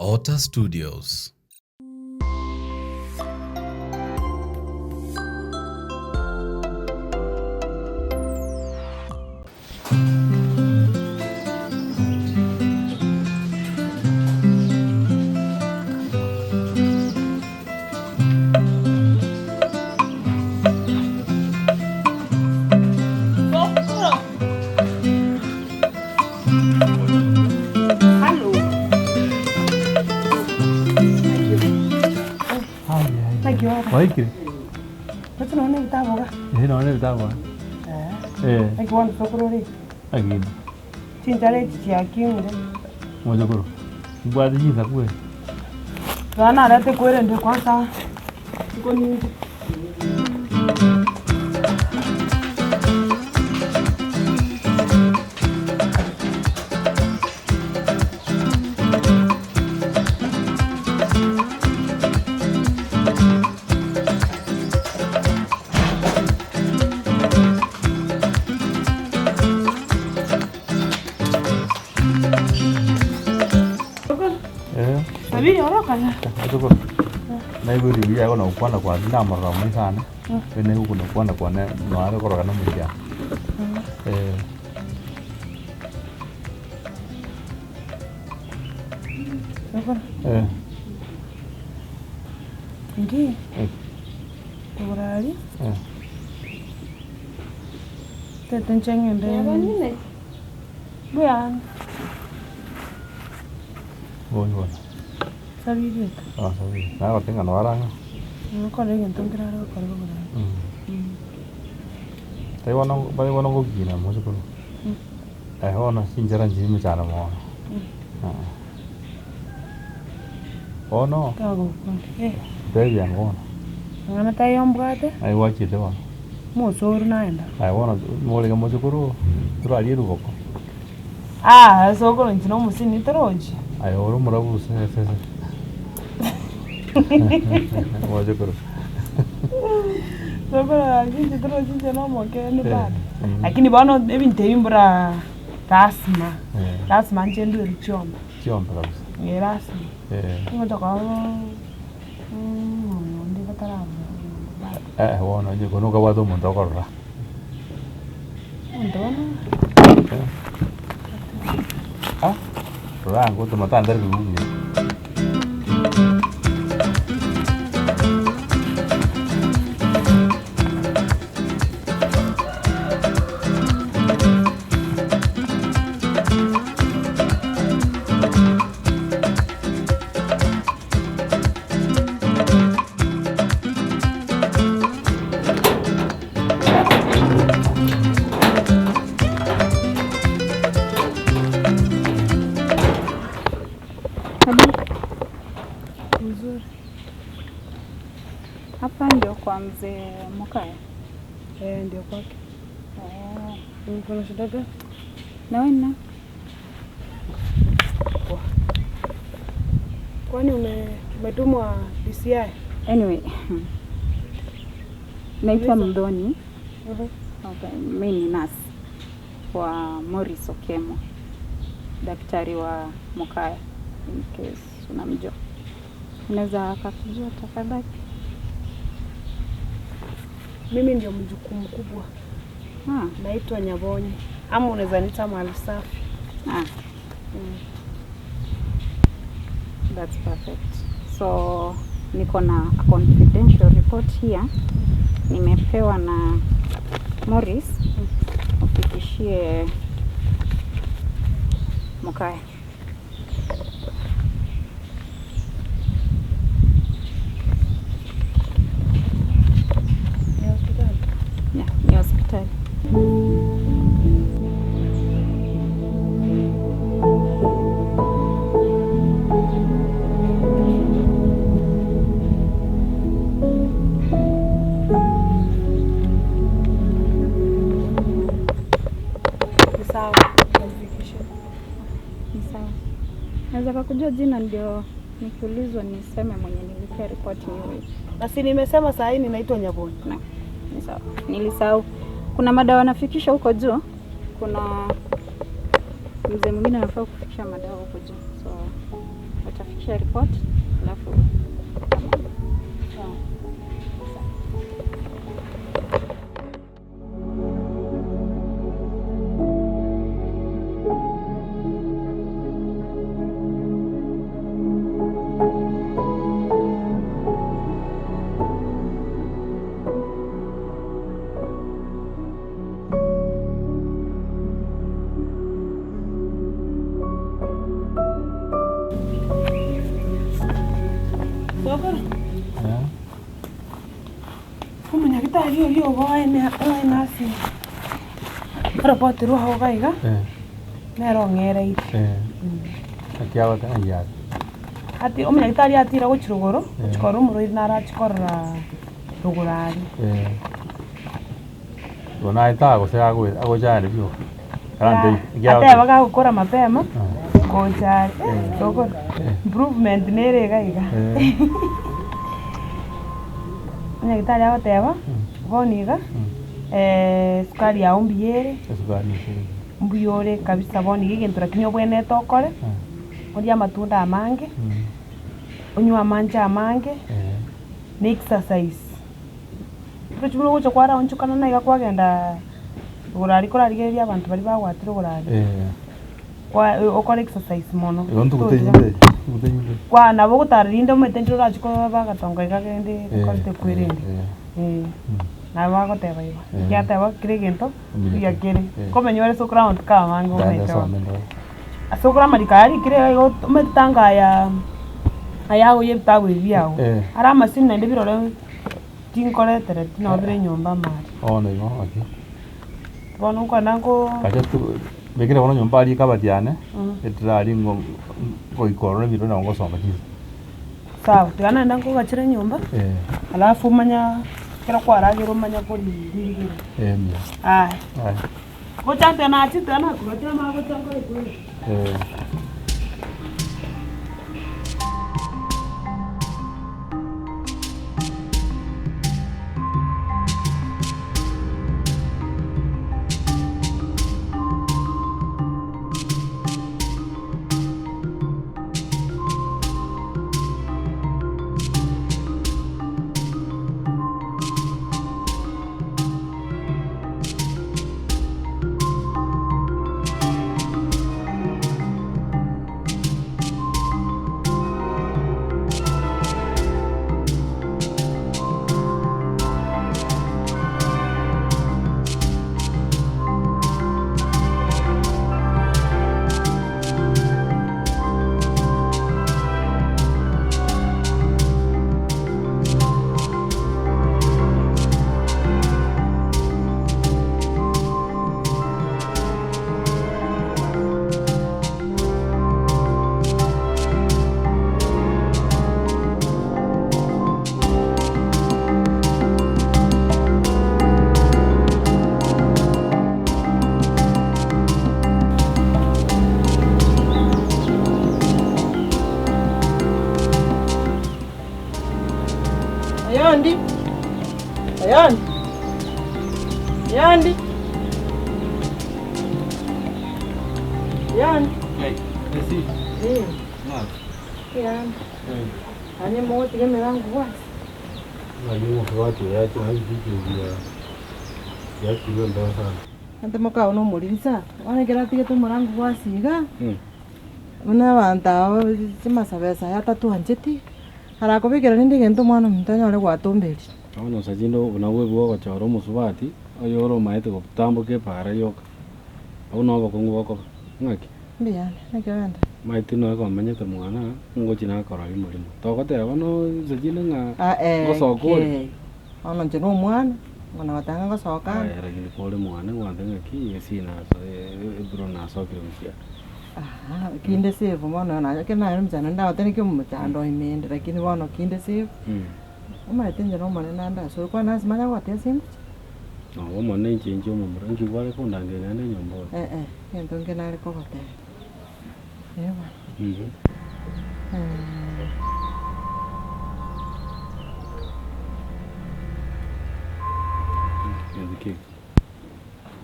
Otter Studios. Waikire? Roche nonya na ebitabu iga. Eeh nonya na ebitabu iga. Eeh. Naki bono sokoro ore? Naki. Chinchara echi chiaking'ire. Mochokoro, mbwate chinsaku eh. Nonya narete kwerende kwanza nkoninche. Sabiri orokana. Naigure ribuya riago na gokwana kwane ndamorora maiso ane, naende naigwe gokwana kwane nare korora nomokia eh. Eh. Inki? Eh. Igoro aria. Eh. Tete inche ng'ende. Mbuya ande. Bori bono. Sabiri eke. Ah, sabiri. Nagote ng'a noro ang'e. Nkore egento nkere are gokora igoro aria. Tari bono tari bono ngokina mochokoro. Aye bono chinchera nchiri mechando mono. Bono. Tagokwana. Eh. Ntebia ang'o bono. Mang'ana taiyo mbwate. Aye gwachete bono. Mosoru naenda. Aye bono morenge mochokoro torarie riboko. Ah, sokoro inche na omosini torochi. Aye ore omorabu ase ase ase. Mochokoro. Sokoro gaki inche torochi inche na omokeni bado. Lakini bono ebinto ebi mbura lasima, lasima inche ndwere chiombe. Chiombe kabisa. Eh lasima. Nigo tokoba omonto onde batarabua bado. Eh bono onye kono okabwate omonto okorora. Omonto bono. Ah, rora ango otoma tantari koigwa buya. Mzuri. Hapa ndio kwa mzee Mokaya? Eh, ndio kwake. Oh. Uko na shida gani? Na wewe ni Kwani umetumwa DCI? Anyway, naitwa Mdhoni. Okay, mi ni nurse wa Morris Okemo, daktari wa Mokaya, in case unamjua. Unaweza akakujua tafadhali? Mimi ndio mjukuu mkubwa. Ah. Naitwa Nyabonyi ama unaweza niita Mali Safi. Ah. That's perfect. So niko na a confidential report here. Nimepewa na Morris ufikishie Mokaya. Ni hospitali. Yeah, ni hospitali. Ni sawa. Nifikishie. Ni sawa. Naweza kakujua jina ndio nikiulizwa niseme mwenye nilipea report ni huyu. Na si nimesema saa hii ninaitwa Nyabonyi. Na, ni sawa. Nilisahau. Kuna madawa nafikisha huko juu. Kuna mzee mwingine anafaa kufikisha madawa huko juu. So Watafikisha report alafu sawa. Sokoro. Omonyagitari oria obo oene ase oroboti rwao iga iga, nere ong'ereire. Ati omonyagitari atire gochia rogoro, gochia korora omorwaire naro achie korora rogoro aria. Ateba gagokora mapema, gocha aria, sokoro, improvement nere iga iga. Omonyagitari agoteba, bono iga, esukari yago mbuya ere, mbuya ore kabisa bono iga egento lakini obwenerete okore, orie amatunda amange, onywe amanche amange, na exercise. Oroche buna ogocha kwaraonchokana na iga kwagenda igoro aria korarigereria abanto baria bagwatire igoro aria, kwa okore exercise mono. Igo ntugute nyimbe, ntugute nyimbe. Kwa nabo ogotara rinde omanyete ndire orache koba agatongo iga kende okorete kwerende. Nabo bagoteba igo, ekiagera kera egento mbuya kere, komenya ore ase okora amatuko amange omanyete bono. Ase okora amariko aya arikire iga igo omanyete tanga aya aya agoyia ebitabu ebi biago, are amasini naende birore tinkoretereti nabo bire nyomba amare. Bono igo gaki. Bono nkoenda nko. Gacha tu bekera bono nyomba aria ekabati yane, etrari ngo ngoika ororo ebinto nabo ngosomba chinsa. Sawa, tiga naende nkogachere nyomba, alafu omanya ekero kwaragera omanya koririgereria. Mbuya. Aya. Aya. Gocha nte nachete nakogacha amanye gocha nkore kweri. Oyondi, oyondi, oyondi, oyondi. Onye mogotiga emerango bwansi. Ante mokao na omoriri sana, bono ekero atigete omorango bwasi iga, buna abanto aba chimasabesa aya atatwancheti, arakobekera rende egento omwana ominto anyore gwatomberia. Bono nsa chinde buna bwebua ogochora omosubati, oyore omaete gotamboka epaara yoka, abwo nabo obokong'u bokoba, ng'aki? Mbuya ande, naki ogenda? Omanyete nonya komanyete mwana, ngochi nakororia omorimo. Togoteba bono nsa chinde ng'a Ah, eh, ngosoka ore. kei. Bono inche na omwana, ng'ana goteba ng'a ngosoka ande. Aye lakini kore mwane gwantebia ng'aki gesi naso ebro nasokire gochia. Aah, kinde safe bono naye ekero nare omochando ndagotebie naki omochando oime inde lakini bono kinde safe, omanyete inche na omonene ande ase ore kwana ase manya gogotebi ase ngochia. Nabo omonene inche inche omomura, nki kware kondangeria naende nyomba ore? Eh eh, egento nke nare kogotebia, eh bono. Gento ki eke?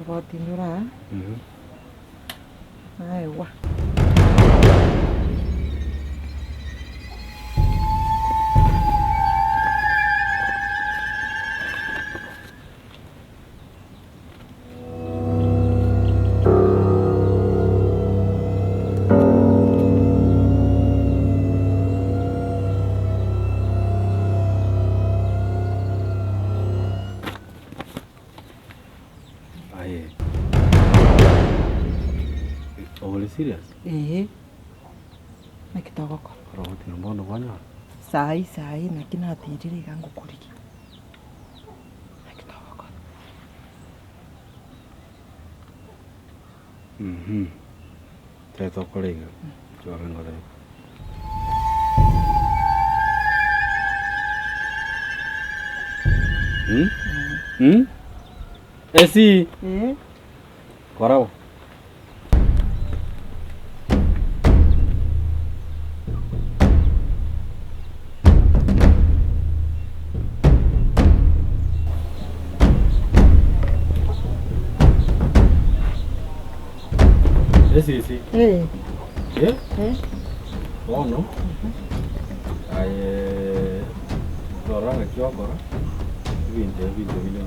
Ogotindora aa, naegwa. serious? Eeh, naki togokora? Orogotina mbono kwanyora? Saii saii naki natirire iga ngokorigia, naki togokora? Mh, tari tokore iga, chora ngotebie. Mh, mh, esii, Eeh. kora bo. Esisi. Eh. Eh? Eh. Bono aye rora ng'aki ogokora ebinto ebi ebinto binde.